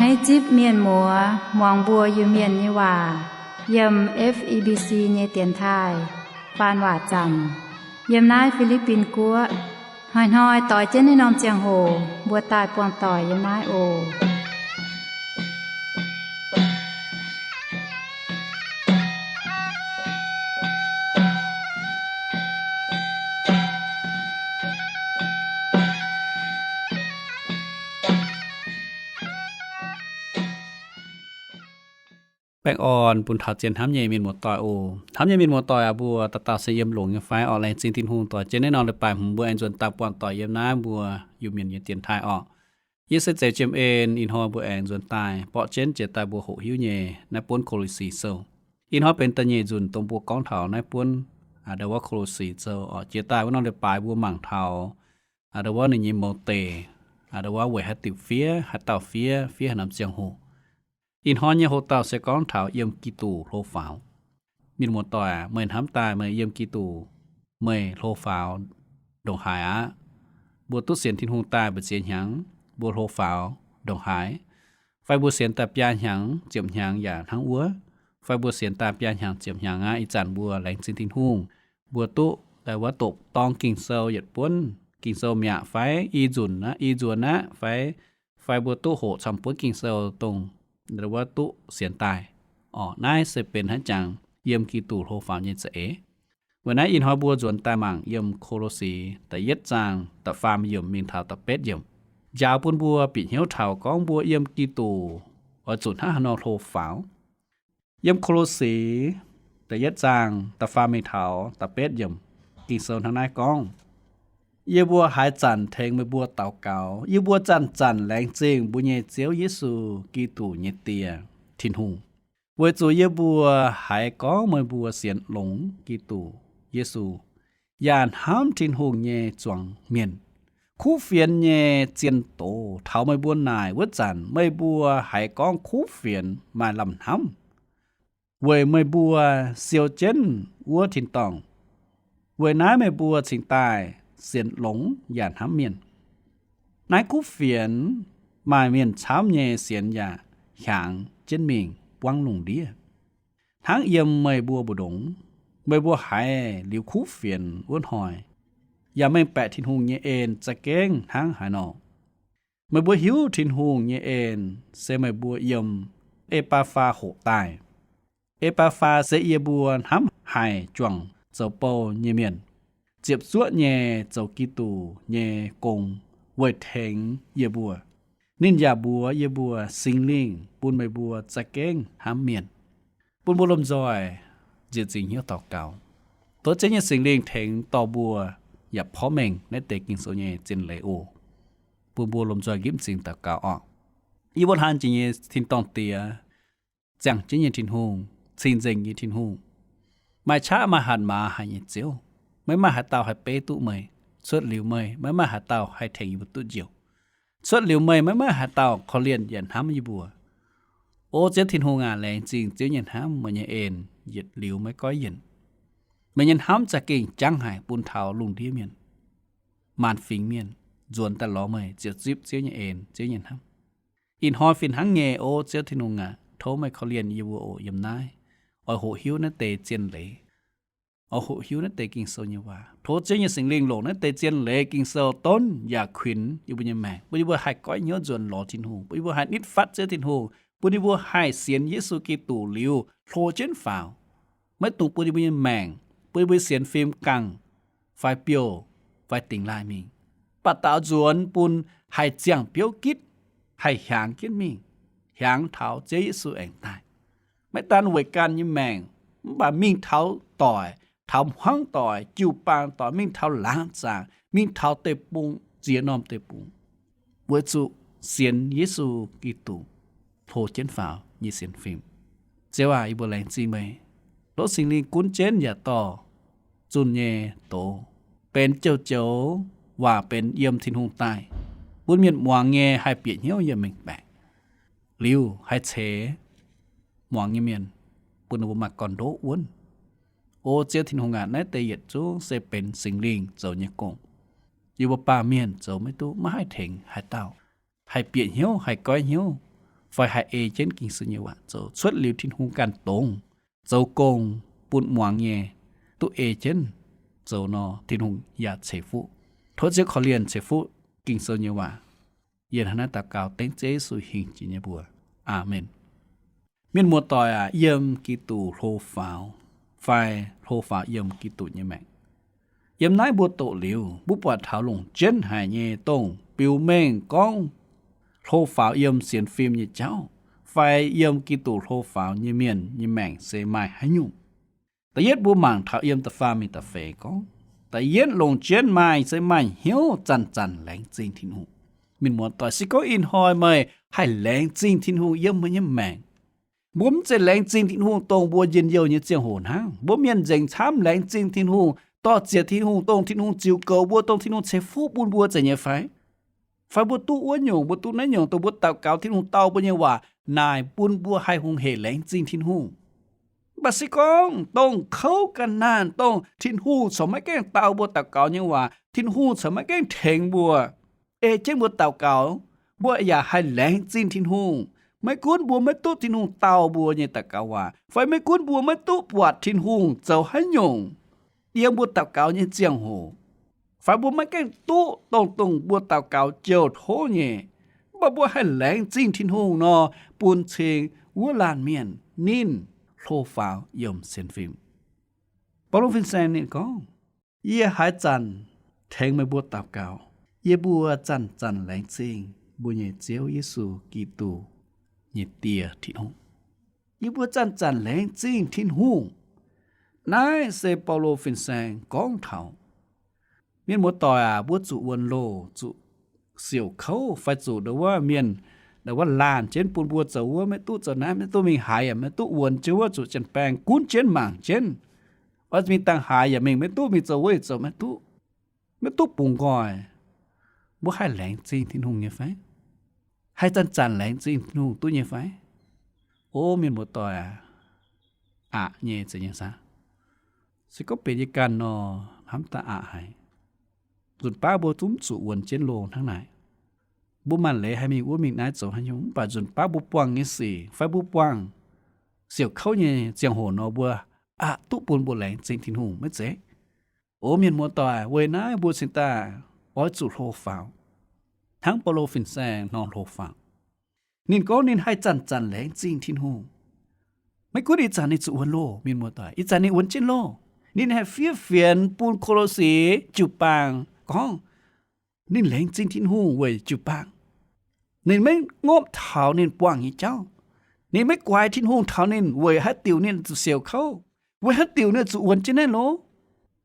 Naaiv zipv mienh muoz muangx mbuo Iu-Mienh nyei waac yiem F E B C nyei dienx taaih faan waac zanc yiem naaiv Fi^li^bin Guoqv. Hnoi-hnoi doix jienv naaiv norm ziangh hoc mbuo daaih buangh doic yiem naaiv oc. Baengh orn bun taux zien hnamv nyei mienh muoz-doic oc. Hnamv nyei mienh muoz-doic aac, mbuo dauh dauh se yiem longx nyei fai? Orqc, laengz zingh Tin-Hungh doix jienv naaiv norm leiz-baaix hmz mbuo aengx nzuonx daaih buangh doic yiem naaiv mbuo Iu-Mienh nyei dienx taaih orqc. Yie se Zeiz Jiem En. Ih hnoi mbuo aengx nzuonx daaih borqv jienv jiex daaih mbuo hoqc hiuv nyei naaiv buonv Ko^lo^si Sou. Ih hnoi benx da'nyeic nzunc dongh mbuo gorngv taux naaiv buonv a'ndau wuov Ko^lo^si Sou orqc. Jiex daaih wuov norm leiz-baaix mbuo mangc taux a'ndau wuov ninh nyei mouz deic, a'ndau wuov weic haaix diuc fiev, haaix dauh fiev, fiev haaix norm ziangh hoc. Ih hnoi nyei hoc-dauh se gorngv taux yiem Giduc hlo faaux. Mienh muoz-doic aac, meih hnamv daaih meih yiem Giduc meih hlo faaux ndongc haaix aqv? Mbuo duqv sienx Tin-Hungh daaih mbu'ziex hnyangx, mbuo hlo faaux ndongc haaix? Fai mbuo sienx daaih biaa hnyangx ziepc hnyangx yaac hnangv wuov? Fai mbuo sienx daaih biaa hnyangx ziepc hnyangx aqv, ih zanc mbuo laengz zingh Tin-Hungh, mbuo duqv daaih wuov doqc dorng Ging-Sou yietc buonv Ging-Sou mi'aqv fai? I nzunc aqv, i nzuonx aqv fai? Fai mbuo duqv hoqc camv buonv Ging-Sou dongh wuov duqv sienx daaih orqc. Naaiv se benx haaix jangx yiem Giduc hlo faaux nyei za'eix. Weic naaiv ih hnoi mbuo nzuonx daaih mangc yiem Ko^lo^si da'yietv zaang da'faam yiemc mingh taux da'betv yiemc, njaaux bun mbuo bieqc hnyouv taux gorngv mbuo yiem Giduc oix zuqc hnangv haaix nor hlo faaux. Yiem Ko^lo^si da'yietv zaang da'faam mingh taux da'betv yiemc, Ging-Sou hnangv naaiv gorngv, Yie mbuo haaix zanc tengx meih mbuo daux gaux, yie mbuo zanc-zanc laengz zingh mbuo nyei Ziouv Yesu, Giduc nyei Die, Tin-Hungh, weic zuqc yie mbuo haiz gorngv meih mbuo sienx longx Giduc Yesu, yaac hnamv Tin-Hungh nyei zuangx mienh, kuv fienx nyei zien doz taux meih mbuo naaic wuov zanc, meih mbuo haiz gorngv kuv fienx maaih lamh hnamv, weic meih mbuo siou jienv wuov tin-dorngh. Weic naaiv meih mbuo cingx daaih sienx longx yaac hnamv mienh. Naaiv kuv fienx maaih mienh camv nyei sienx yaac hiaangx jienv mingh buangv lungh ndiev. Hnangv yiem meih mbuo mbu'ndongx, meih mbuo haiz liuz kuv fienx wuov hnoi, yaac mengh baeqc Tin-Hungh nyei en za'gengh hnangv haaix nor. Meih mbuo hiuv Tin-Hungh nyei en se meih mbuo yiem E^baa^faa hoqc daaih. E^baa^faa se yie mbuo hnamv haic juangc zoux bou nyei mienh, ziepc zuoqv nyei zoux Giduc nyei gong weic tengx yie mbuo. Ninh yaac mbuox yie mbuo, Singx Lingh bun meih mbuo za'gengh hnamv mienh. Bun mbuo lomh nzoih nzieqc zingx hnyouv daux gaux, tov Ziouv nyei Singx Lingh tengx dorh mbuo yaac porv mengh naaiv deix Ging-Sou nyei zien leiz oc. Bun mbuo lomh nzoih nqipv m'zing daux gaux orqc. Yie mbuo hlan jiex nyei tin-dorngh Diex, ziangh jienv nyei Tin-Hungh, cing-nzengc nyei Tin-Hungh, maaih qaqv maaih hatc maaz haic nyei Ziouv. Maiv maaih haaix dauh haih beiv duqv meih. Cuotv liuz meih, maiv maaih haaix dauh haih tengx yie mbuo duqv njoux. Cuotv liuz meih, maiv maaih haaix dauh korv-lienh yaac hnamv yie mbuo. O Ziouv Tin-Hungh aac, laengz zingh Ziouv nyei hnamv, meih nyei en yietc liuz maiv goiv yienc. Meih nyei hnamv za'gengh jangv haic bun taux lungh ndiev mienh. Maanc fingx mienh nzuonx daaih lorz meih ziouc zipv Ziouv nyei en, Ziouv nyei hnamv. Ih hnoi fih hnangv nyei, o Ziouv Tin-Hungh aac, tov meih korv-lienh yie mbuo oc. Yiem naaiv oix hoqc hiuv naaiv deix zien leiz, oix hoqc hiuv naaiv deix Ging-Sou nyei waac. Tov Ziouv nyei Singx Lingh longc naaiv deix zien leiz Ging-Sou donv yaac kuinx yie mbuo nyei maengc, bun yie mbuo haih goiv hnyouv nzuonx lorz Tin-Hungh, bun yie mbuo haih nitv fatv Ziouv Tin-Hungh, bun yie mbuo haih sienx Yesu Giduc liuz hlo jienv faaux. Maiv dungx bun yie mbuo nyei maengc, bun yie mbuo sienx fim gangh fai biouv fai dingx laaih mingh. Mv baac daaux nzuonx bun haih ziangh biouv gitv, haih hiaangx jienv mingh, hiaangx taux Ziouv Yesu aengx daaih. Maiv daan weic ganh nyei maengc, mv baac mingh taux doic, taux hmuangv doic, jiu-baang doic, mingh taux laangz zaangc, mingh taux deic-bung, ziex norm deic-bung, weic zuqc sienx Yesu Giduc hlo jienv faaux nyei sienx fim. Ziouv aac, yie mbuo laengz zingh meih. Tov Singx Lingh gunv jienv yaac dorh zunh nyei doz, benx joux-joux waac benx yiem Tin-Hungh daaih, bun mienh muangx nyei haih bieqc hnyouv yiem mengh baeqc, liuz haih ceix muangx nyei mienh, bun ninh mbuo maaih gorn-ndoqv wuonv. O Ziouv Tin-Hungh aac, naaiv deix yietc zungv se benx Singx Lingh zoux nyei gong. Yie mbuo baamh mienh zoux maiv duqv, maiv haih tengx haaix dauh haih bieqc hnyouv, haih goiv hnyouv, fai haih ei jienv Ging-Sou nyei waac zoux cuotv liuz Tin-Hungh ganh dongz zoux gong bun muangx nyei, duqv ei jienv zoux nor, Tin-Hungh yaac ceix fuqv. Tov Ziouv korv-lienh ceix fuqv Ging-Sou nyei waac. Yie hnangv naaiv daux gaux dengv Ziouv Yesu hingh jiex nyei mbuox. Aamen. Mienh muoz-doic aac, yiem Giduc hlo faaux fai hlo faaux yiem Giduc nyei maengc, yiem naaiv mbuo doqc liuz, mbuo buatc taux longc jienv haic nyei dongh biux mengh gorngv hlo faaux yiem sienx fim nyei jauv fai yiem Giduc hlo faaux nyei mienh nyei maengc se maaih haaix nyungc. Da'yietv mbuo mangc taux yiem da'faam mingh da'feix gorngv, da'yietv longc jienv maaih se maaih hnyouv zanc-zanc laengz zingh Tin-Hungh. Mienh muoz-doic, se gorngv ih hnoi meih haih laengz zingh Tin-Hungh yiem meih nyei maengc, mbuo mv zeiz laengz zingh Tin-Hungh dongh mbuo njien-youh nyei ziangh hoc hnangv. Mbuo mienh nzengc camv laengz zingh Tin-Hungh, dor-ziec Tin-Hungh, dongh Tin-Hungh ziux goux mbuo, dongh Tin-Hungh ceix fuqv bun mbuo, zeiz nyei fai? Fai mbuo duqv wuov nyungc, mbuo duqv naaiv nyungc, dongh mbuo daux gaux Tin-Hungh dau mbuo nyei waac naaic bun mbuo haih hungh hec laengz zingh Tin-Hungh. Mv baac se gorngv dongh kouv ga'naanh, dongh Tin-Hungh corc maiv gaengh dau mbuo daux gaux nyei waac, Tin-Hungh corc maiv gaengh tengx mbuo, ei jienv mbuo daux gaux, mbuo yaac haih laengz zingh Tin-Hungh. Maiv gunv mbuo maiv duqv Tin-Hungh dau mbuo nyei daux gaux waac, fai maiv gunv mbuo maiv duqv buatc Tin-Hungh zoux haaix nyungc yiem mbuo daux gaux nyei ziangh hoc, fai mbuo maiv gaengh duqv dongh, dongh mbuo daux gaux jouh tov nyei, mv baac mbuo haih laengz zingh Tin-Hungh nor, bun cing wuov laanh mienh ninh hlo faaux yiem sienx fim. Baulo fin-saeng ninh gorngv, yie haaix zanc tengx meih mbuo daux gaux, yie mbuo zanc-zanc laengz zingh mbuo nyei Ziouv Yesu Giduc nyei Die Tin-Hungh. Yie mbuo zanc-zanc laengz zingh Tin-Hungh. Naaiv se Baulo fin-saeng gorngv taux. Mienh muoz-doic aac, mbuo zuqc wuonx loh, zuqc siouc kouv, fai zuqc ndau wuov mienh, ndau wuov laanh jienv bun mbuo zoux wuov maiv duqv, zoux naaiv maiv duqv, mingh haaix yaac maiv duqv, wuonx jienv wuov zuqc janx-baeng gunv jienv mangc jienv, oix mingh dangh haaix yaac mingh maiv duqv, mingh zoux wuov yaac zoux maiv duqv, maiv duqv bungx nqoi. Mbuo haih laengz zingh Tin-Hungh nyei fai? Haih zanc-zanc laengz zingh Tin-Hungh duqv nyei fai? O mienh muoz-doic aac, aqc nyei zeiz nyei saah? Se gorngv benx yie ganh nor, hnamv daaih aqc haic. Nzunc baav mbuo zungv zuqc wuonx jienv loh hnangv naaic. Mbuo maanc leiz haih mingh wuov mingh naaiv zoux haaix nyungc, mv baac nzunc baav mbuo buangh nyei sic fai mbuo buangh siouc kouv nyei ziangh hoc nor, mbuo aqc duqv bun mbuo laengz zingh Tin-Hungh maiv zeiz? O mienh muoz-doic, weic naaiv mbuo cingx daaih oix zuqc hlo faaux, hnangv Baulo fin-saeng nor hlo faaux. Ninh gorngv ninh haih zanc-zanc laengz zingh Tin-Hungh. Maiv gunv ih zanc ninh zuqc wuonx loh, mienh muoz-doic, ih zanc ninh wuonx jienv loh. Ninh haih fiev fienx bun Ko^lo^si jiu-baang gorngv ninh laengz zingh Tin-Hungh weic jiu-baang. Ninh maiv ngopv taux ninh buangh nyei jauv. Ninh maiv guaix Tin-Hungh taux ninh weic haaix diuc ninh zuqc siouc kouv, weic haaix diuc ninh zuqc wuonx jienv naaiv loh.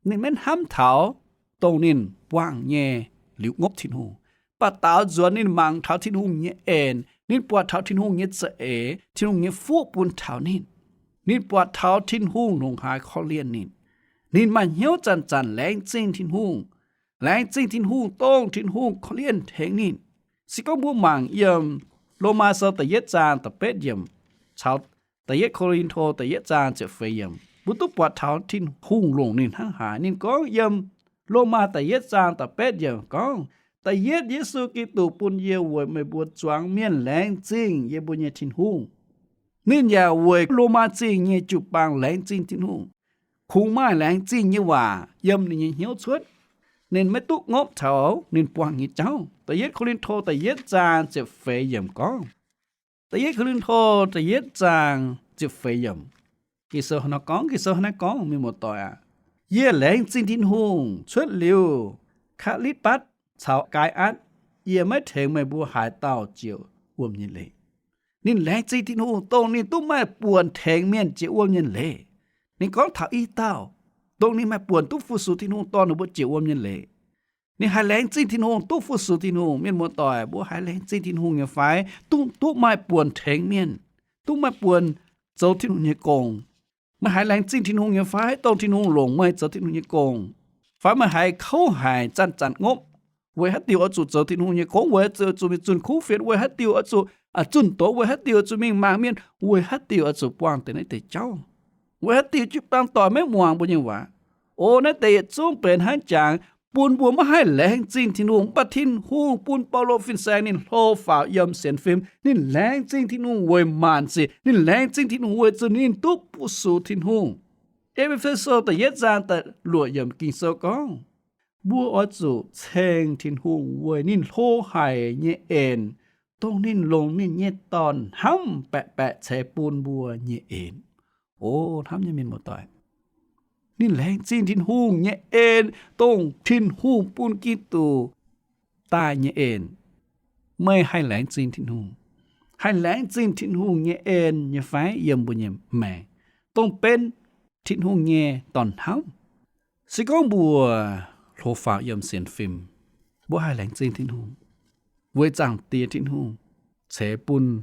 Ninh maiv hnamv taux dongh ninh buangh nyei liuz ngopv Tin-Hungh. Baac daaux nzuonx ninh mangc taux Tin-Hungh nyei en, ninh buatc taux Tin-Hungh nyei za'eix, Tin-Hungh nyei fuqv bun taux ninh. Ninh buatc taux Tin-Hungh ndongc haaix korv-lienh ninh. Ninh maaih hnyouv zanc-zanc laengz zingh Tin-Hungh. Laengz zingh Tin-Hungh dongh Tin-Hungh korv-lienh tengx ninh. Se gorngv mbuo mangc yiem Lomaa Sou da'yietv zaang da'betv yiemc caux da'yietv Ko^lin^to da'yietv zaang ziepc feix yiemc, mbuo duqv buatc taux Tin-Hungh longc ninh hnangv haaix. Ninh gorngv yiem Lomaa da'yietv zaang da'betv yiemc gorngv, da'yietv Yesu Giduc bun yie weic meih mbuo zuangx mienh laengz zingh yie mbuo nyei Tin-Hungh. Ninh yaac weic Lomaa Zingh nyei jiu-baang laengz zingh Tin-Hungh. Kungx maaih laengz zingh nyei waac yiem ninh nyei hnyouv cuotv. Ninh maiv duqv ngopv taux ninh buangh nyei jauv. Da'yietv Ko^lin^to da'yietv zaang ziepc feix yiemc gorngv. Da'yietv Ko^lin^to da'yietv zaang ziepc feix yiemc. Ging-Sou hnangv nor gorngv, Ging-Sou hnangv naaiv gorngv, mienh muoz-doic aac, yie laengz zingh Tin-Hungh cuotv liuz Kalitbatv caux Gaaiatv, yie maiv tengx meih mbuo haaix dauh jiex wuom nyei leiz. Ninh laengz zingh Tin-Hungh dongh ninh duqv maaih buonc tengx mienh jiex wuom nyei leiz. Ninh gorngv taux i dauh, dongh ninh maaih buonc duqv fu-sux Tin-Hungh dorh ninh mbuo jiex wuom nyei leiz. Ninh haih laengz zingh Tin-Hungh, duqv fu-sux Tin-Hungh. Mienh muoz-doic, mbuo haih laengz zingh Tin-Hungh nyei fai? Duqv, duqv maaih buonc tengx mienh, duqv maaih buonc zoux Tin-Hungh nyei gong. Meih haih laengz zingh Tin-Hungh nyei fai, dongh Tin-Hungh longc meih zoux Tin-Hungh nyei gong? Fai meih haiz kouv haic, zanc-zanc ngopv, weic haaix diuc oix zuqc zoux Tin-Hungh nyei gong? Weic haaix diuc oix zuqc mingh zunh kuv fienx? Weic haaix diuc oix zuqc, aa, zunh doz? Weic haaix diuc oix zuqc mingh mangc mienh? Weic haaix diuc oix zuqc buangh deix naaiv deix jauv? Weic haaix diuc jiu-baang doic maiv muangx mbuo nyei waac? O, naaiv deix yietc zungv benx hnangv jangx bun mbuo maiv haih laengz zingh Tin-Hungh. Mv baac Tin-Hungh bun Baulo fin-saeng ninh hlo faaux yiem sienx fim. Ninh laengz zingh Tin-Hungh weic maanc sic. Ninh laengz zingh Tin-Hungh weic zuqc ninh duqv bu sux Tin-Hungh. E^fe^so da'yietv zaang da'luoqc yiemc Ging-Sou gorngv, mbuo oix zuqc ceng Tin-Hungh weic ninh hlo haic nyei en, dongh ninh longc ninh nyei Dorn hnamv baeqc baeqc ceix bun mbuo nyei en. O hnamv nyei mienh muoz-doic, ninh laengz zingh Tin-Hungh nyei en, dongh Tin-Hungh bun Giduc daaih nyei en. Meih haih laengz zingh Tin-Hungh, haih laengz zingh Tin-Hungh nyei en nyei fai yiem mbuo nyei maengc, dongh benx Tin-Hungh nyei dorn hnamv? Se gorngv mbuo hlo faaux yiem sienx fim, mbuo haih laengz zingh Tin-Hungh weic Zaangc Diex Tin-Hungh ceix bun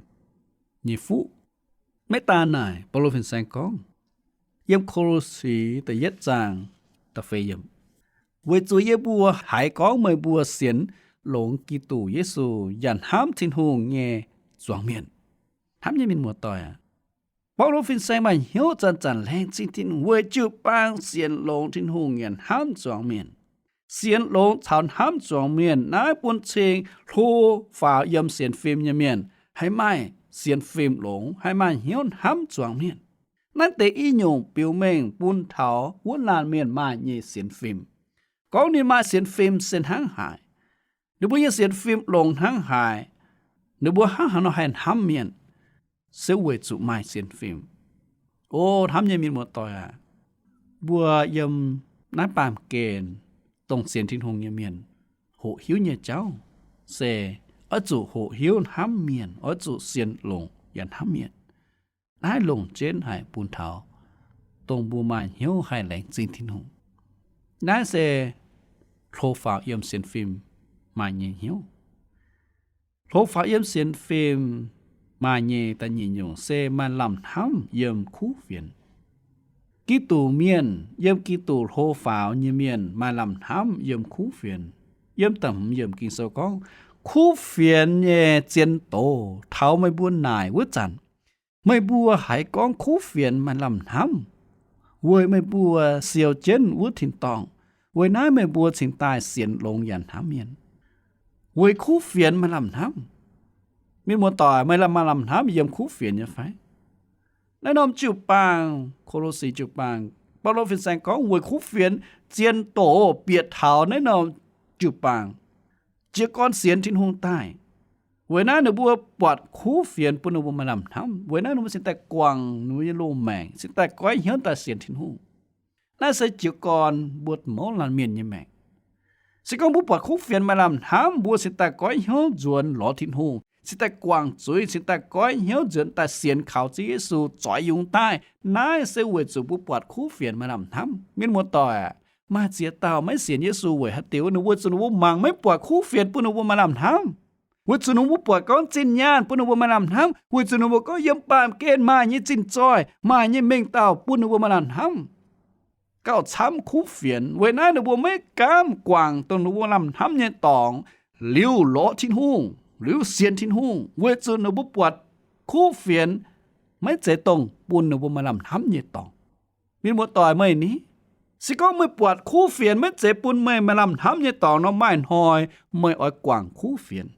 nyei fuqv. Maiv daan naaic, Baulo fin-saeng gorngv yiem Ko^lo^si da'yietv zaang da'feix yiemc, weic zuqc yie mbuo haiz gorngv meih mbuo sienx longx Giduc Yesu yaac hnamv Tin-Hungh nyei zuangx mienh. Hnamv nyei mienh muoz-doic aac, Baulo fin-saeng maaih hnyouv zanc-zanc laengz zingh Tin-Hungh weic jiu-baang sienx longx Tin-Hungh yaac hnamv zuangx mienh. Sienx longx caux hnamv zuangx mienh naaiv bun cing hlo faaux yiem sienx fim nyei mienh haih maaih sienx fim longx, haih maaih hnyouv hnamv zuangx mienh. Naaiv deix i nyungc biux mengh bun taux wuov laanh mienh maaih nyei sienx fim. Gorngv ninh maaih sienx fim se hnangv haaix, ninh mbuo nyei sienx fim longx hnangv haaix, ninh mbuo hnangv haaix nor haih hnamv mienh, se weic zuqc maaih sienx fim. O hnamv nyei mienh muoz-doic aac, mbuo yiem naaiv baamh gen dongh sienx Tin-Hungh nyei mienh hoqc hiuv nyei jauv se oix zuqc hoqc hiuv hnamv mienh, oix zuqc sienx longx yaac hnamv mienh. Naaiv longc jienv haic bun taux dongh mbuo maaih hnyouv haih laengz zingh Tin-Hungh. Naaiv se hlo faaux yiem sienx fim maaih nyei hnyouv. Hlo faaux yiem sienx fim maaih nyei da'nyeic nyungc se maaih lamh hnamv yiem kuv fienx. Giduc mienh, yiem Giduc hlo faaux nyei mienh maaih lamh hnamv yiem kuv fienx. Yiem da'hmz yiemc Ging-Sou gorngv, kuv fienx nyei zien doz taux meih mbuo naaic wuov zanc, meih mbuo haiz gorngv kuv fienx maaih lamh hnamv, weic meih mbuo siou jienv wuov tin-dorngh. Weic naaiv meih mbuo cingx daaih sienx longx yaac hnamv mienh, weic kuv fienx maaih lamh hnamv. Mienh muoz-doic, meih maaih lamh hnamv yiem kuv fienx nyei fai? Naaiv norm jiu-baang, Ko^lo^si jiu-baang, Baulo fin-saeng gorngv weic kuv fienx zien doz bieqc taux naaiv norm jiu-baang, jiez gorn sienx Tin-Hungh daaih. Weic naaiv ninh mbuo buatc kuv fienx bun ninh mbuo maaih lamh hnamv. Weic naaiv ninh mbuo cingx daaih guangc ninh mbuo nyei loz-maengc, cingx daaih goiv hnyouv daaih sienx Tin-Hungh. Naaiv se jiez gorn mbuo mouz laanh mienh nyei maengc. Se gorngv mbuo buatc kuv fienx maaih lamh hnamv, mbuo cingx daaih goiv hnyouv nzuonx lorz Tin-Hungh, cingx daaih guangc zuiz, cingx daaih goiv hnyouv nzuonx daaih sienx kaux Ziouv Yesu zoix yungz daaih. Naaiv se weic zuqc mbuo buatc kuv fienx maaih lamh hnamv. Mienh muoz-doic, maaih ziex dauh maiv sienx Yesu weic haaix diuc? Ninh weic zuqc ninh mbuo mangc maiv buatc kuv fienx bun ninh mbuo maaih lamh hnamv. Weic zuqc ninh mbuo buatc gorngv zinh nyaanh bun ninh mbuo maaih lamh hnamv. Weic zuqc ninh mbuo gorngv yiem baamh gen maaih nyei zinh zoih, maaih nyei mengh dauh bun ninh mbuo maaih lamh hnamv gauh camv kuv fienx. Weic naaiv ninh mbuo maiv gaamv guangc dongh ninh mbuo lamh hnamv nyei dorngx, liuz lorz Tin-Hungh, liuz sienx Tin-Hungh, weic zuqc ninh mbuo buatc kuv fienx maiv zeiz dongh bun ninh mbuo maaih lamh hnamv nyei dorngx. Mienh muoz-doic, meih ni, se gorngv meih buatc kuv fienx maiv zeiz bun meih maaih lamh hnamv nyei dorngx nor, maaih hnoi meih oix guangc kuv fienx.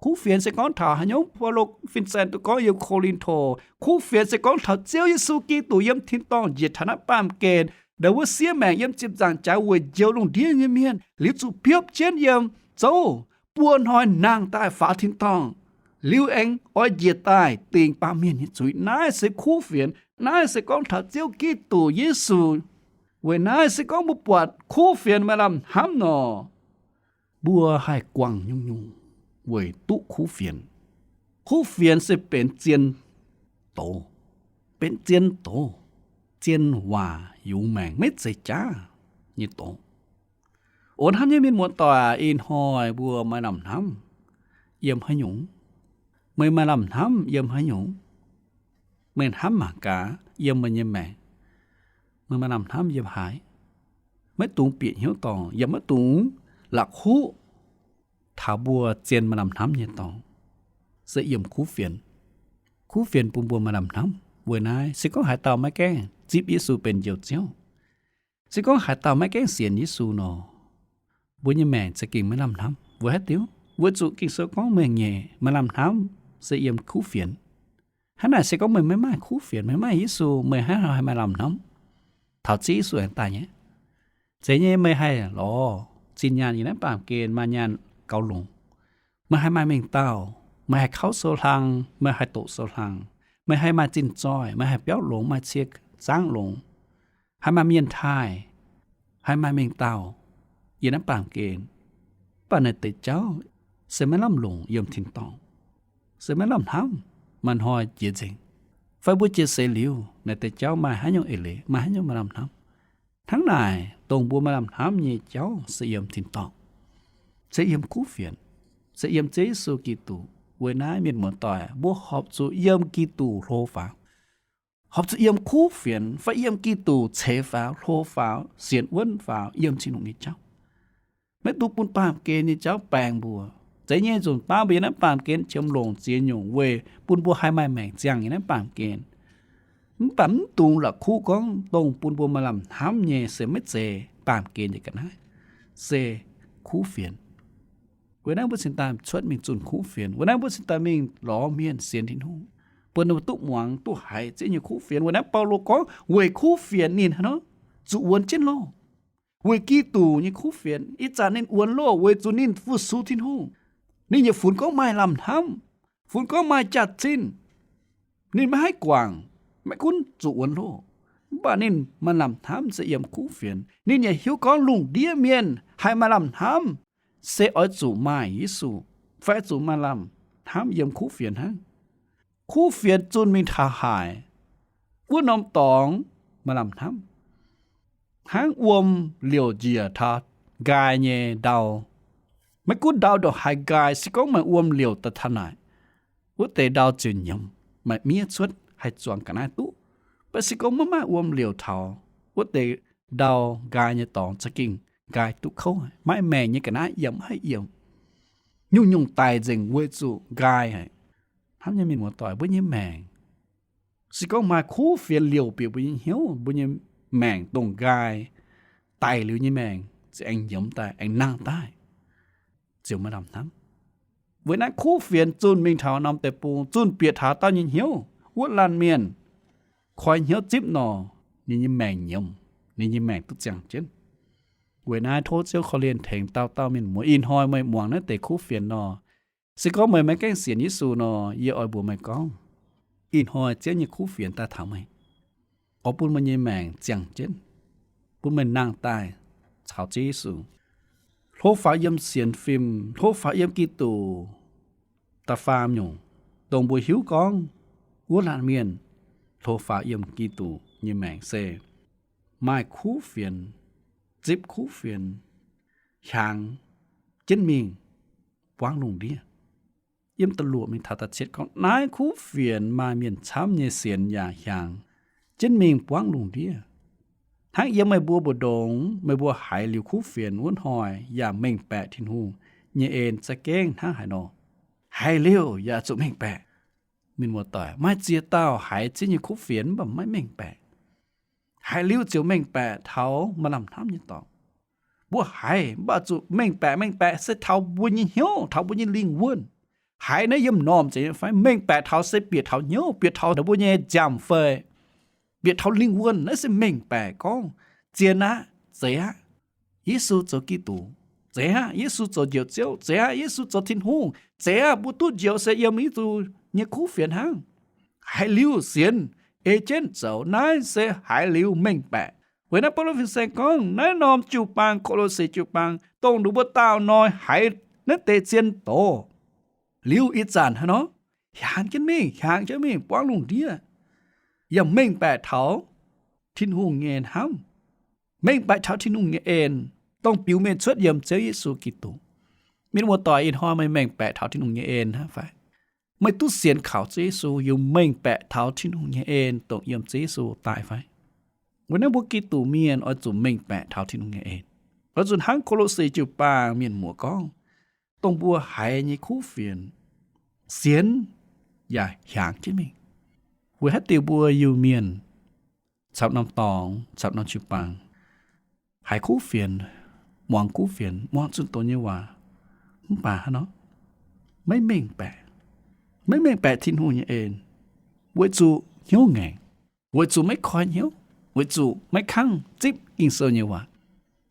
Kuv fienx se gorngv taux haaix nyungc? Baulo fin-saeng duqv gorngv yiem Ko^lin^to, kuv fienx se gorngv taux Ziouv Yesu Giduc yiem tin-dorngh njiec taux naaiv baamh gen, ndau wuov siev maengc yiem ziepc nzaangc jaax weic njoux lungh ndiev nyei mienh, liuz zuqc biopv jienv yiem zouv, buo hnoi nangh daaih faaux tin-dorngh, liuz aengx oix njiec daaih dingc baamh mienh nyei zuiz. Naaiv se kuv fienx. Naaiv se gorngv taux Ziouv Giduc Yesu. Weic naaiv se gorngv mbuo buatc kuv fienx maaih lamh hnamv nor, mbuo haih guangc nyungc-nyungc weic duqv kuv fienx. Kuv fienx se benx zien doz, benx zien doz, zien waac yungz maengc maiv zeiz jaav nyei doz. O hnamv nyei mienh muoz-doic, ih hnoi mbuo maaih lamh hnamv yiem haaix nyungc? Meih maaih lamh hnamv yiem haaix nyungc? Meih hnamv mangc gaax, yiem meih nyei maengc, meih maaih lamh hnamv yiem haaix? Maiv dungx bieqc hnyouv dorngc, yaac maiv dungx la'kuqv taux mbuo zien maaih lamh hnamv nyei dorngx, se yiem kuv fienx. Kuv fienx bun mbuo maaih lamh hnamv. Weic naaiv se gorngv haaix dauh maiv gaengh zipv Yesu benx Njoux Ziouv, se gorngv haaix dauh maiv gaengh sienx Yesu nor, mbuo nyei maengc za'gengh maiv lamh hnamv. Weic haaix diuc? Weic zuqc Ging-Sou gorngv meih nyei maaih lamh hnamv se yiem kuv fienx. Hnangv naaic se gorngv meih maiv maaih kuv fienx, meih maiv maaih Yesu, meih hnangv haaix nor haih maaih lamh hnamv taux Ziouv Yesu aengx daaih nyei? Zeiz nyei, meih haih lorz zinh nyaanh yiem naaiv baamh gen maaih nyaanh gaux longc. Meih haih maaih mengh dauh, meih haih kauv sou hlang, meih haih doqc sou hlang, meih haih maaih zinh zoih, meih haih biauv longx, maaih cie zaangv longx, haih maaih mienh taaih, haih maaih mengh dauh yiem naaiv baamh gen. Mv baac naaiv deix jauv se maiv lamh longc yiem tin-dorngh, se maiv lamh hnamv maaih hnoi jiex nzengc. Fai mbuo jiex seix liuz, naaiv deix jauv maaih haaix nyungc eix leiz, maaih haaix nyungc maaih lamh hnamv? Hnangv naaic, dongh mbuo maaih lamh hnamv nyei jauv se yiem tin-dorngh, se yiem kuv fienx, se yiem Ziouv Yesu Giduc. Weic naaiv mienh muoz-doic, mbuo horpc zuqc yiem Giduc hlo faaux, horpc zuqc yiem kuv fienx fai yiem Giduc ceix faaux, hlo faaux, sienx wuonv faaux, yiem Tin-Hungh nyei jauv. Maiv dungx bun baamh gen nyei jauv baeng mbuo. Zeiz nyei, nzunc baav mbuo yiem naaiv baamh gen qiemx longc ziex nyungc weic bun mbuo haih maaih maengc ziangh yiem naaiv baamh gen. Mv baac mv dungx la'kuqv gorngv dongh bun mbuo maaih lamh hnamv nyei se maiv zeiz baamh gen nyei ga'naaiv, se kuv fienx. Weic naaiv mbuo cingx daaih cuotv mingh zunh kuv fienx. Weic naaiv mbuo cingx daaih mingh lorz mienh sienx Tin-Hungh, bun ninh mbuo duqv muangx duqv haiz Ziouv nyei kuv fienx. Weic naaiv Baulo gorngv weic kuv fienx ninh hnangv nor zuqc wuonx jienv loh. Weic Giduc nyei kuv fienx, ih zanc ninh wuonx loh weic zuqc ninh fu-sux Tin-Hungh. Ninh yaac funx gorngv maaih lamh hnamv, funx gorngv maaih jaax-zinh. Ninh maiv haih guangc, maiv gunv zuqc wuonx loh, mv baac ninh maaih lamh hnamv se yiem kuv fienx. Ninh yaac hiuv gorngv lungh ndiev mienh haih maaih lamh hnamv se oix zuqc maaih Yesu, fai zuqc maaih lamh hnamv yiem kuv fienx hnangv. Kuv fienx zunh mingh taux haaix, wuov norm dorngx maaih lamh hnamv. Hnangv wuom liouc njiec taux nqaai nyei ndau. Maiv gunv ndau ndongc haaix nqaai, se gorngv maaih wuom liouc daaih taux naaic, wuov deix ndau ziouc nyiemz, maaih miev cuotv haih zuangx ga'naaiv duqv. Mv baac se gorngv maiv maaih wuom liouc taux, wuov deix ndau nqaai nyei dorngx za'gengh nqaai duqv kouv, maiv maengc nyei ga'naaiv yiem maiv haih yiem. Nyungc-nyungc daic nzengc weic zuqc nqaai haic. Hnamv nyei mienh muoz-doic, mbuo nyei maengc, se gorngv maaih kuv fienx liouc bieqc mbuo nyei hnyouv, mbuo nyei maengc dongh nqaai daic liuz nyei maengc, se aengx nyiemz daaih, aengx nangh daaih, ziouc maaih lamh hnamv. Weic naaiv kuv fienx zunh mingh taux norm deic-bung, zunh bieqc taux dauh nyei hnyouv, wuov laanh mienh koi hnyouv zipv nor, ninh nyei maengc nyiemz, ninh nyei maengc duqv ziangh jienv. Weic naaiv tov Ziouv korv-lienh tengx dauh dauh mienh muoz. Ih hnoi meih muangx naaiv deix kuv fienx nor, se gorngv meih maiv gaengh sienx Yesu nor, yie oix mbuox meih gorngv, ih hnoi Ziouv nyei kuv fienx daaih taux meih, oix bun meih nyei maengc ziangh jienv, bun meih nangh daaih caux Ziouv Yesu, hlo faaux yiem sienx fim, hlo faaux yiem Giduc. Da'faam nyungc, dongh mbuo hiuv gorngv wuov laanh mienh hlo faaux yiem Giduc nyei maengc se maaih kuv fienx, zipv kuv fienx, hiaangx jienv mingh buangv lungh ndiev. Yiem da'luoqc mingh taux da'cietv gorngv, naaiv kuv fienx maaih mienh camv nyei sienx yaac hiaangx jienv mingh buangv lungh ndiev. Hnangv yiem meih mbuo mbu'ndongx meih mbuo haiz liuz kuv fienx wuov hnoi yaac mengh baeqc Tin-Hungh nyei en za'gengh hnangv haaix nor, haiz liuz yaac zuqc mengh baeqc. Mienh muoz-doic, maaih ziex dauh haiz Ziouv nyei kuv fienx mv baac maiv mengh baeqc. Haiz liuz ziouc mengh baeqc taux maaih lamh hnamv nyei dorngx. Mbuo haiz mv baac zuqc mengh baeqc. Mengh baeqc se taux mbuo nyei hnyouv, taux mbuo nyei lingh wuonh. Haiz naaiv yiem m'normh zeiz nyei fai? Mengh baeqc taux se bieqc taux hnyouv, bieqc taux mbuo nyei nziaamv fei, bieqc taux lingh wuonh. Naaiv se mengh baeqc gorngv zien aqv, zeiz aqv, Yesu zoux Giduc, zeiz aqv, Yesu zoux Njoux Ziouv, zeiz aqv, Yesu zoux Tin-Hungh, zeiz aqv, mbuo duqv njoux se yiem Yesu nyei kuv fienx hnangv. Haiz liuz sienx, ei jienv zoux, naaiv se haiz liuz mengh baeqc. Weic naaiv Baulo fin-saeng gorngv naaiv norm jiu-baang, Ko^lo^se jiu-baang, dongh ninh mbuo daauh hnoi haiz naaiv deix zien doz liuz ih zanc hnangv nor, hiaangx jienv mingh, hiaangx jienv mingh buangv lungh ndiev, yaac mengh baeqc taux Tin-Hungh nyei hnamv, mengh baeqc taux Tin-Hungh nyei en, dongh biux mengh cuotv yiem Ziouv Yesu Giduc. Mienh muoz-doic, ih hnoi meih mengh baeqc taux Tin-Hungh nyei en hnangv fai? Meih duqv sienx kaux Ziouv Yesu yaac mengh baeqc taux Tin-Hungh nyei en dongh yiem Ziouv Yesu daaih fai? Weic naaiv mbuo Giduc mienh oix zuqc mengh baeqc taux Tin-Hungh nyei en, oix zuqc hnangv Ko^lo^se jiu-baang mienh muoz gorngv, dongh mbuo haiz nyei kuv fienx, sienx yaac hiaangx jienv mingh. Weic haaix diuc mbuo Iu-Mienh camv norm dorngx, camv norm jiu-baang haiz kuv fienx, muangx kuv fienx, muangx zunh doz nyei waac, mv baac hnangv nor maiv mengh baeqc, maiv mengh baeqc Tin-Hungh nyei en, weic zuqc hnyouv ngaengc, weic zuqc maiv koi hnyouv, weic zuqc maiv kangv zipv Ging-Sou nyei waac.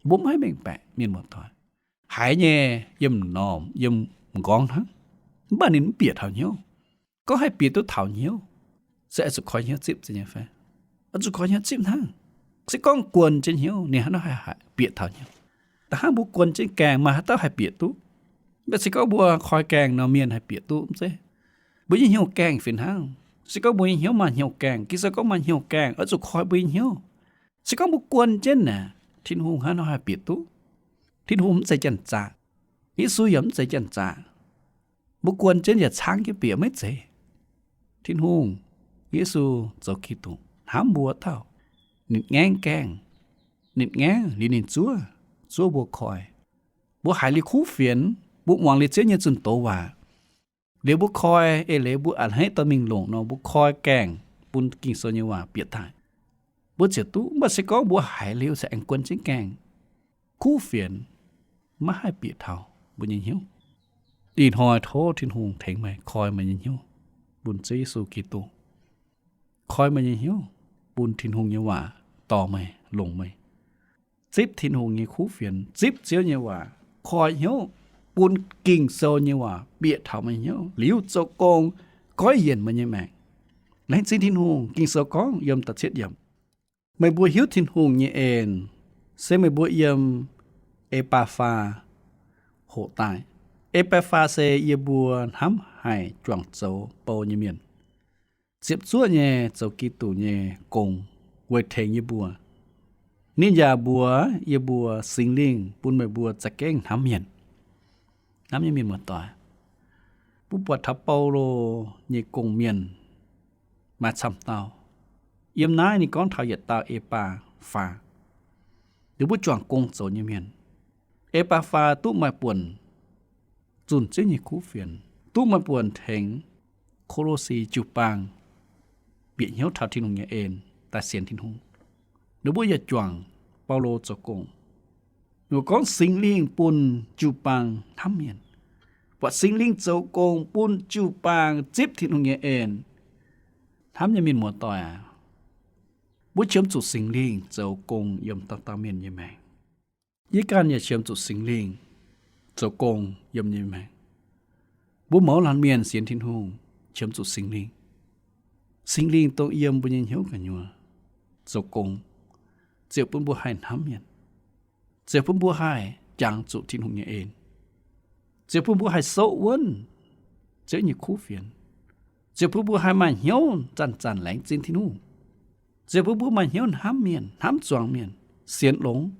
Mbuo maiv mengh baeqc, mienh muoz-doic. Haiz nyei yiem m'normh, yiem m'nqorngv hnangv, mv baac ninh mv bieqc taux hnyouv. Gorngv haih bieqc duqv taux hnyouv, se oix zuqc koi hnyouv zipv nyei fai? Oix zuqc koi hnyouv zipv hnangv. Se gorngv guon jienv hnyouv, ninh hnangv nor haih bieqc taux hnyouv. Da'hnangv mbuo guon jienv gaengh, maaih haaix dauh haih bieqc duqv? Mv baac se gorngv mbuo koi gaengh nor, mienh haih bieqc duqv mv zeiz? Mbuo nyei hnyouv gaengh fih hnangv. Se gorngv mbuo nyei hnyouv maaih hnyouv gaengh, Ging-Sou gorngv maaih hnyouv gaengh, oix zuqc koi mbuo nyei hnyouv. Se gorngv mbuo guon jienv naaic, Tin-Hungh hnangv nor haih bieqc duqv? Tin-Hungh mv zeiz janx-zaqc. Yesu yaac mv zeiz janx-zaqc. Mbuo guon jienv yaac caangv jienv bieqc maiv zeiz. Tin-Hungh, Yesu zoux Giduc hnamv mbuo dauh. Ninh ngaengv gaengh, ninh ngaengv liuz ninh zuov, zuov mbuo koi. Mbuo haiz liuz kuv fienx, mbuo muangx liuz Ziouv nyei zunh doz waac, liuz mbuo koi, eix leiz mbuo a'hneiv dorh mingh longc nor, mbuo koi gaengh bun Ging-Sou nyei waac bieqc daaih, mbuo ziouc duqv. Mv baac se gorngv mbuo haiz liuz se aengx guon jienv gaengh, kuv fienx maiv haih bieqc taux mbuo nyei hnyouv. Ih hnoi tov Tin-Hungh tengx meih koi meih nyei hnyouv bun Ziouv Yesu Giduc. Koi meih nyei hnyouv bun Tin-Hungh nyei waac dorh meih, longc meih. Zipv Tin-Hungh nyei kuv fienx, zipv Ziouv nyei waac, koi hnyouv bun Ging-Sou nyei waac bieqc taux meih hnyouv liuz zoux gong goiv yienc meih nyei maengc. Laengz zingh Tin-Hungh. Ging-Sou gorngv yiem da'cietv yiemc, meih mbuo hiuv Tin-Hungh nyei en, se meih mbuo yiem E^baa^faa hoqc daaih. E^baa^faa se yie mbuo hnamv haic juangc zoux bou nyei mienh, ziepc zuoqv nyei zoux Giduc nyei gong weic tengx yie mbuo. Ninh yaac mbuox yie mbuo Singx Lingh bun meih mbuo za'gengh hnamv mienh. Hnamv nyei mienh muoz-doic, mbuo buatc taux Baulo nyei gong-mienh maaih camv dauh. Yiem naaiv ninh gorngv taux yietc dauh E^baa^faa, ninh mbuo juangc gong zoux nyei mienh. E^baa^faa duqv maaih buonc zunh Ziouv nyei kuv fienx, duqv maaih buonc tengx Ko^lo^si jiu-baang bieqc hnyouv taux Tin-Hungh nyei en, daaih sienx Tin-Hungh. Ninh mbuo yaac juangc Baulo zoux gong. Ninh mbuo gorngv Singx Lingh bun jiu-baang hnamv mienh, buatc Singx Lingh zoux gong bun jiu-baang zipv Tin-Hungh nyei en. Hnamv nyei mienh muoz-doic aac, mbuo qiemx zuqc Singx Lingh zoux gong yiem dauh dauh mienh nyei maengc. Yie ganh yaac qiemx zuqc Singx Lingh zoux gong yiem nyei maengc. Mbuo mouz laanh mienh sienx Tin-Hungh qiemx zuqc Singx Lingh. Singx Lingh dongh yiem mbuo nyei hnyouv gu'nyuoz zoux gong, ziouc bun mbuo haih hnamv mienh, ziouc bun mbuo haih jangx zuqc Tin-Hungh nyei en, ziouc bun mbuo haih souv wuonv Ziouv nyei kuv fienx, ziouc bun mbuo haih maaih hnyouv zanc-zanc laengz zingh Tin-Hungh, ziouc bun mbuo maaih hnyouv hnamv mienh, hnamv zuangx mienh, sienx longx.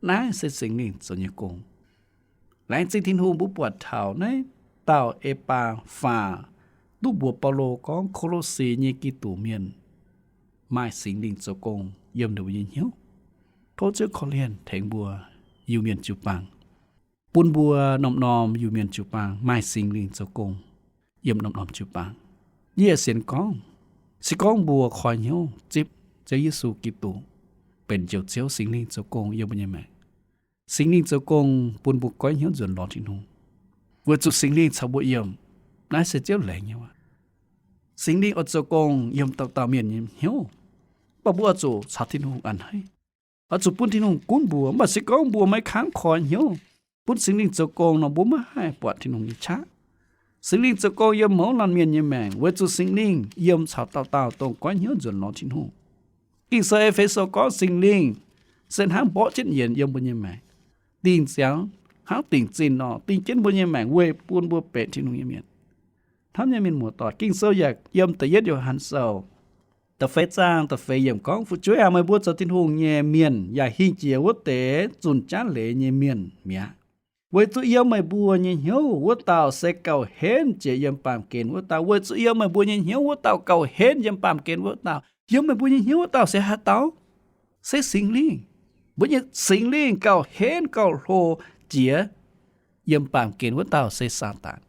Naaiv se Singx Lingh zoux nyei gong. Laengz zingh Tin-Hungh, mbuo buatc taux naaiv dauh E^baa^faa duqv mbuox Baulo gorngv Ko^lo^si nyei Giduc mienh maaih Singx Lingh zoux gong yiem ninh mbuo nyei hnyouv. Tov Ziouv korv-lienh tengx mbuo Iu-Mienh jiu-baang, bun mbuo norm-norm Iu-Mienh jiu-baang maaih Singx Lingh zoux gong yiem norm-norm jiu-baang. Yie sienx gorngv, se gorngv mbuo koi hnyouv zipv Ziouv Yesu Giduc benx Njoux Ziouv, Singx Lingh zoux gong yiem mbuo nyei maengc. Singx Lingh zoux gong bun mbuo goiv hnyouv nzuonx lorz Tin-Hungh, weic zuqc Singx Lingh caux mbuo yiem. Naaiv se Ziouv laengz nyei waac. Singx Lingh oix zoux gong yiem dauh dauh mienh nyei hnyouv, mv baac mbuo oix zuqc caux Tin-Hungh a'hneiv, oix zuqc bun Tin-Hungh gunv mbuo. Mv baac se gorngv mbuo maiv kangv koi hnyouv bun Singx Lingh zoux gong nor, mbuo maiv haih buatc Tin-Hungh nyei qaqv. Singx Lingh zoux gong yiem mouz laanh mienh nyei maengc weic zuqc Singx Lingh yiem caux dauh dauh dongh goiv hnyouv nzuonx lorz Tin-Hungh. Ging-Sou E^fe^so gorngv Singx Lingh se hnangv mborqv jienv yienx yiem mbuo nyei maengc, dingh ziangx hnangv dingc zinh nor, dingh jienv mbuo nyei maengc weic bun mbuo benx Tin-Hungh nyei mienh. Hnamv nyei mienh muoz-doic, Ging-Sou yaac yiem da'yietv Yo^han Sou da'feix zaang da'feix yiemc gorngv, Fu'jueiv aac, meih mbuo zoux Tin-Hungh nyei mienh yaac hingh jiex wuov deix zunh jaav leiz nyei mienh mi'aqv. Weic zuqc yiem meih mbuo nyei hnyouv wuov dauh se gauh henv jiex yiem baamh gen wuov dauh. Weic zuqc yiem meih mbuo nyei hnyouv wuov dauh gauh henv yiem baamh gen wuov dauh. Yiem meih mbuo nyei hnyouv wuov dauh se haaix dauh? Se Singx Lingh. Mbuo nyei Singx Lingh gauh henv gauh hlo jiex yiem baamh gen wuov dauh se Saadaan.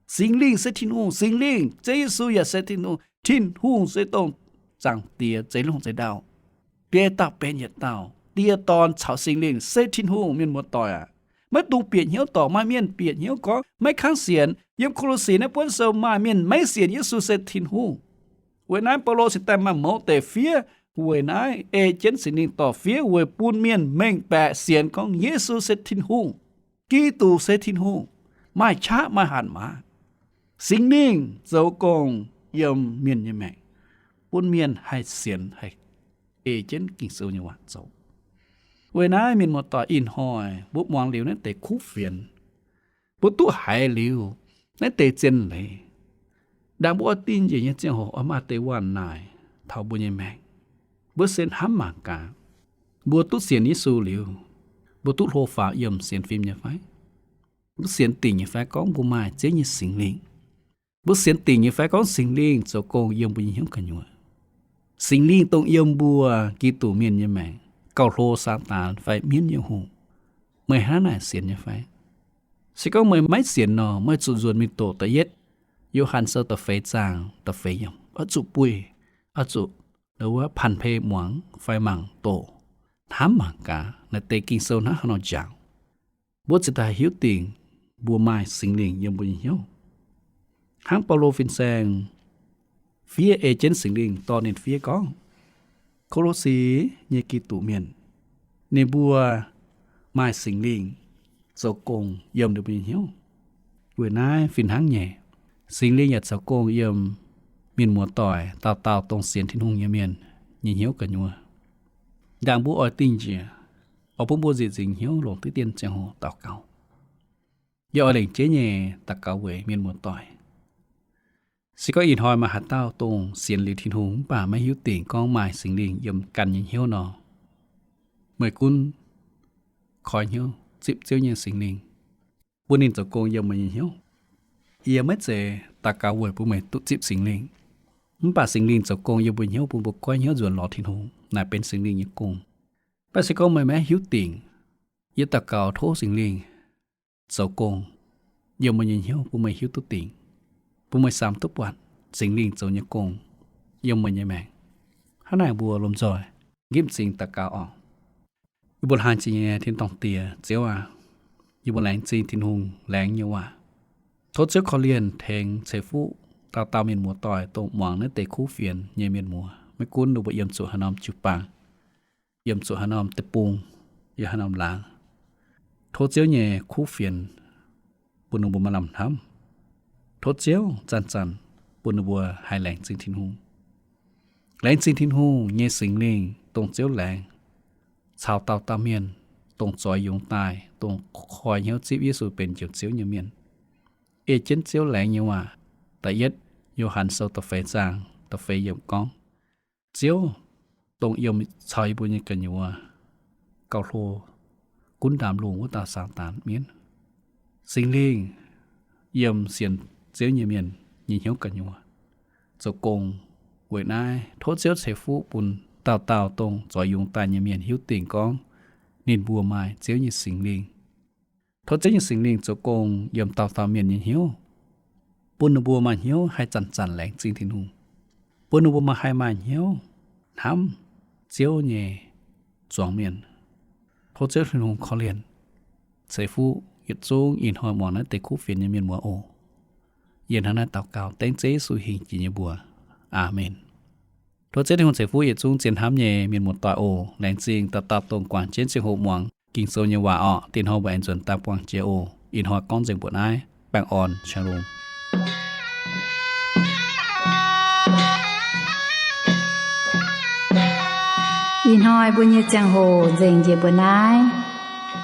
Singx Lingh se Tin-Hungh. Singx Lingh, Ziouv Yesu yaac se Tin-Hungh. Tin-Hungh se dongh Zaangc Diex, Zeix Lungh Zeix Ndau, biei dauh benx yietc dauh. Die, Dorn caux Singx Lingh se Tin-Hungh. Mienh muoz-doic aac, maiv dungx bieqc hnyouv dorngc maaih mienh bieqc hnyouv gorngv maiv kangv sienx. Yiem Ko^lo^si naaiv buonv sou maaih mienh maiv sienx Yesu se Tin-Hungh. Weic naaiv Baulo cingx daaih maaih mouz deix fiev weic naaiv ei jienv Singx Lingh dorh fiev weic bun mienh mengh baeqc sienx gorngv Yesu se Tin-Hungh, Giduc se Tin-Hungh, maaih qaqv maaih hatc maaz. Singx Lingh zoux gong yiem mienh nyei maengc, bun mienh haih sienx, haih ei jienv Ging-Sou nyei waac zoux. Weic naaiv mienh muoz-doic, ih hnoi mbuo muangx liuz naaiv deix kuv fienx, mbuo duqv haiz liuz naaiv deix zien leiz, ndaangc mbuo oix dingh njiec nyei ziangh hoc oix maaih deix waac-naaic taux mbuo nyei maengc. Mbuo se hnamv mangc gaax, mbuo duqv sienx Yesu liuz, mbuo duqv hlo faaux yiem sienx fim nyei fai? Mbuo sienx dingc nyei fai gorngv mbuo maaih Ziouv nyei Singx Lingh? Mbuo sienx dingc nyei fai gorngv Singx Lingh zoux gong yiem mbuo nyei hnyouv gu'nyuoz? Singx Lingh dongh yiem mbuo Giduc mienh nyei maengc gauh hlo Saadaan fai mienv nyei hungh. Meih hnangv naaic sienx nyei fai? Se gorngv meih maiv sienx nor, meih zuqc nzuonx mingh doqc da'yietv Yo^han Sou da'feix zaang da'feix yiemc, oix zuqc buih, oix zuqc wuov panh-pei muangx fai mangc doqc, hnamv mangc gaax naaiv deix Ging-Sou hnangv haaix nor njaaux. Mbuo ziouc daaih hiuv dingc mbuo maaih Singx Lingh yiem mbuo nyei hnyouv. Hnangv Baulo fin-saeng fiev ei jienv Singx Lingh dorh ninh fiev gorngv, Ko^lo^si nyei Giduc mienh, ninh mbuo maaih Singx Lingh zoux gong yiem ninh mbuo nyei hnyouv. Weic naaiv fih hnangv nyei, Singx Lingh yaac zoux gong yiem mienh muoz-doic dauh dauh dongh sienx Tin-Hungh nyei mienh nyei hnyouv gu'nyuoz. Ndaangc mbuo oix dingh njiec, oix bun mbuo nzieqc nzingc hnyouv longc diqv dien ziangh hoc daux gaux. Yie oix lengc jeiv nyei daux gaux weic mienh muoz-doic. Se gorngv ih hnoi maaih haaix dauh dongh sienx liuz Tin-Hungh mv baac maiv hiuv dingc gorngv maaih Singx Lingh yiem ganh nyei hnyouv nor, meih gunv koi hnyouv zipv Ziouv nyei Singx Lingh, bun ninh zoux gong yiem meih nyei hnyouv. Yie maiv zeiz daux gaux weic bun meih duqv zipv Singx Lingh, mv baac Singx Lingh zoux gong yiem mbuo hnyouv bun mbuo goiv hnyouv nzuonx lorz Tin-Hungh naaic benx Singx Lingh nyei gong. Mv baac se gorngv meih maiv hiuv dingc, yie daux gaux tov Singx Lingh zoux gong yiem meih nyei hnyouv bun meih hiuv duqv dingc, bun meih samx duqv buatc Singx Lingh zoux nyei gong yiem meih nyei maengc. Hnangv naaic mbuo lomh nzoih nqipv m'zing daux gaux oc. Yie mbuo laanh zingh nyei tin-dorngh Diex, Ziouv aac, yie mbuo laengz zingh Tin-Hungh laengz nyei waac. Tov Ziouv korv-lienh tengx ceix fuqv dauh dauh mienh muoz-doic dongh muangx naaiv deix kuv fienx nyei mienh muoz, maiv gunv ninh mbuo yiem zuqc haaix norm jiu-baang, yiem zuqc haaix norm deic-bung, yiem haaix norm laangz. Tov Ziouv nyei kuv fienx bun ninh mbuo maaih lamh hnamv. Tov Ziouv zanc-zanc bun ninh mbuo haih laengz zingh Tin-Hungh. Laengz zingh Tin-Hungh nyei Singx Lingh dongh Ziouv laengz caux dauh dauh mienh, dongh zoix yungz daaih, dongh koi hnyouv zipv Yesu benx Njoux Ziouv nyei mienh. Ei jienv Ziouv laengz nyei waac, da'yietv Yo^han Sou da'feix zaang da'feix yiemc gorngv, Ziouv dongh yiem caux yie mbuo nyei gu'nyuoz gauh hlo gunv ndaamv-lungh wuov dauh Saadaan mienv. Singx Lingh yiem sienx Ziouv nyei mienh nyei hnyouv gu'nyuoz zoux gong. Weic naaiv tov Ziouv ceix fuqv bun dauh dauh dongh zoux yungz daaih nyei mienh hiuv dingc gorngv ninh mbuo maaih Ziouv nyei Singx Lingh. Tov Ziouv nyei Singx Lingh zoux gong yiem dauh dauh mienh nyei hnyouv, bun ninh mbuo maaih hnyouv haih zanc-zanc laengz zingh Tin-Hungh, bun ninh mbuo maaih haih maaih hnyouv hnamv Ziouv nyei zuangx mienh. Tov Ziouv Tin-Hungh korv-lienh ceix fuqv yietc zungv ih hnoi muangx naaiv deix kuv fienx nyei mienh muoz oc. Yie hnangv naaiv daux gaux dengv Ziouv Yesu hingh jiex nyei mbuox. Aamen. Tov Ziouv Tin-Hungh ceix fuqv yietc zungv zien hnamv nyei mienh muoz-doic oc. Laengz zingh dauh dauh dongh guangc jienv ziangh hoc muangx Ging-Sou nyei waac orqc. Dinh hnoi mbuo aengx nzuonx daaih buangh jiex oc. Ih hnoi gorngv nzengc mbuoqc naaiv. Baengh orn, shalom. Ih hnoi mbuo nyei ziangh hoc nzengc njiec mbuoqc naaiv.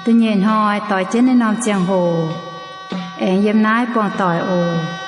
Da'nyeic hnoi doix jienv naaiv norm ziangh hoc aengx yiem naaiv buangh doic oc.